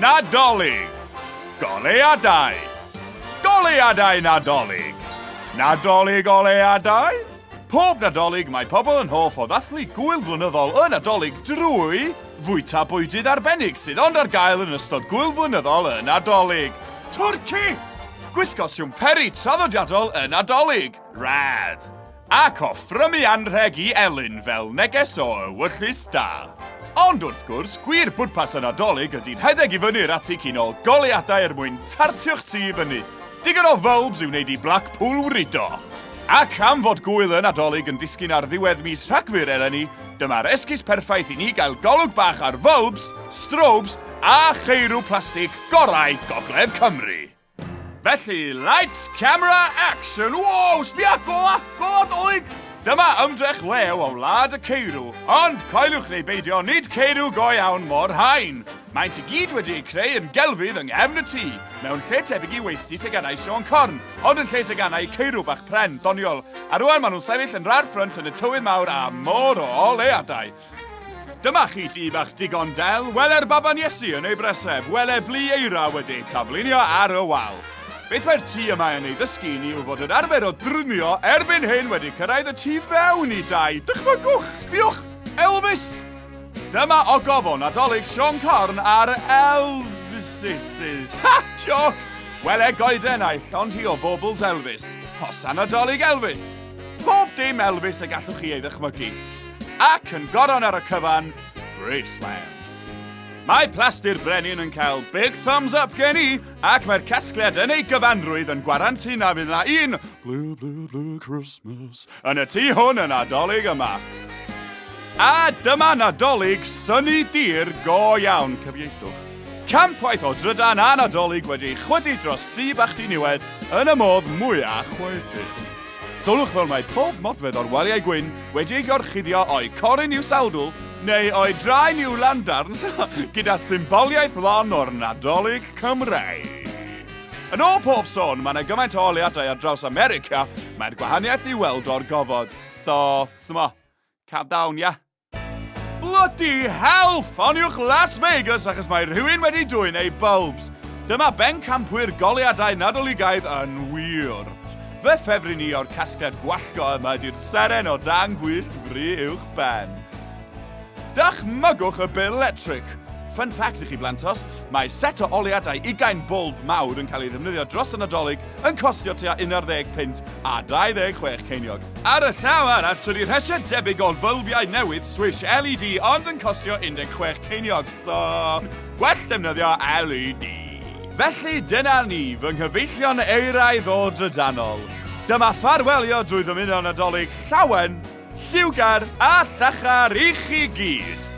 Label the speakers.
Speaker 1: Nadolig! Goleuadau! Goleuadau Nadolig! Nadolig oleuadau? Pob Nadolig mae pobl yn hoff o ddathlu gŵyl flynyddol y Nadolig drwy fwyta bwydydd arbennig sydd ond ar gael yn ystod gŵyl flynyddol y Nadolig. Twrci! Gwisgo siwmperi traddodiadol y Nadolig. Rad! Ac offrymu anrheg i Elin fel neges o ewyllys da. Ond wrth gwrs, gwir bwrpas y Nadolig ydy rhedeg i fyny'r atig i nôl goleuadau er mwyn tartio'ch tŷ i fyny. Digon o fylbs i wneud i Blackpool wrido! Ac am fod gŵyl y Nadolig yn disgyn ar ddiwedd mis Rhagfyr eleni, dyma'r esgus perffaith i ni gael golwg bach ar fylbs, strobes a cheirw plastig gorau Gogledd Cymru! Felly, lights, camera, action! Wow, sbia, gola, gola dolig! Dyma ymdrech lew o wlad y ceirw, ond coeliwch neu beidio, nid ceirw go iawn mo'r rhain. Maent i gyd wedi eu creu yn gelfydd yng nghefn y tŷ, mewn lle tebyg i weithdy teganau Siôn Corn, ond yn lle teganau ceirw bach pren, doniol, a rwan maen nhw'n sefyll yn rar ffrynt yn y tywydd mawr a môr o oleuadau. Dyma chi dŷ bach digon del, wele'r baban Iesu yn ei breseb, wele blu eira wedi eu taflunio ar y wal. Beth mae'r tŷ yma yn ei ddysgu i ni yw fod yr arfer o drymio erbyn hyn wedi cyrraedd y tu fewn i dai. Dychmygwch! Sbiwch! Elvis! Dyma ogof o Nadolig Siôn Corn ar Elvises. Ha! Jôc! Wele goeden a'i llond hi o fobls Elvis. Hosan Nadolig Elvis! Pob dim Elvis y gallwch chi ei ddychmygu. Ac yn goron ar y cyfan, Graceland. Mae Plasty'r Brenin yn cael big thumbs up gen i, ac mae'r casgliad yn ei gyfanrwydd yn gwarantu na fydd na un Blue Blue Blue Christmas yn y tŷ hwn y Nadolig yma. A dyma Nadolig synnu dir go iawn, cyfieithwch. Campwaith o drydan a Nadolig wedi ei chwydu dros dŷ bach diniwed yn y modd mwyaf chwaethus. Sylwch fel mae pob modfedd o'r waliau gwyn wedi ei gorchuddio o'u corun i'w sawdl, neu o'u draen i'w landarns, gyda symboliaeth lon o'r Nadolig Cymreig. Yn ôl pob sôn, mae yna gymaint o oleuadau ar draws America, mae'r gwahaniaeth i'w weld o'r gofod. So, t'mo, calm down, ia? Bloody hell! Ffoniwch Las Vegas achos mae rhywun wedi dwyn ei bulbs. Dyma bencampwyr goleuadau Nadoligaidd yn wir. Fy ffefryn i o'r casgliad gwallgo yma ydy'r seren o dan gwyllt fri uwch ben. Dychmygwch y bil electric! Fun fact i chi blantos, mae set o oleuadau ugain bwlb mawr yn cael ei ddefnyddio dros y Nadolig yn costio tua 11 punt a 26 ceiniog. Ar y llaw arall, tydi rhesiad debyg o fylbiau newydd Swish LED ond yn costio 16 ceiniog, so gwell defnyddio LED. Felly dyna ni, fy nghyfeillion euraidd o drydanol. Dyma ffarwelio drwy ddymuno Nadolig llawen, lliwgar a llachar i chi gyd!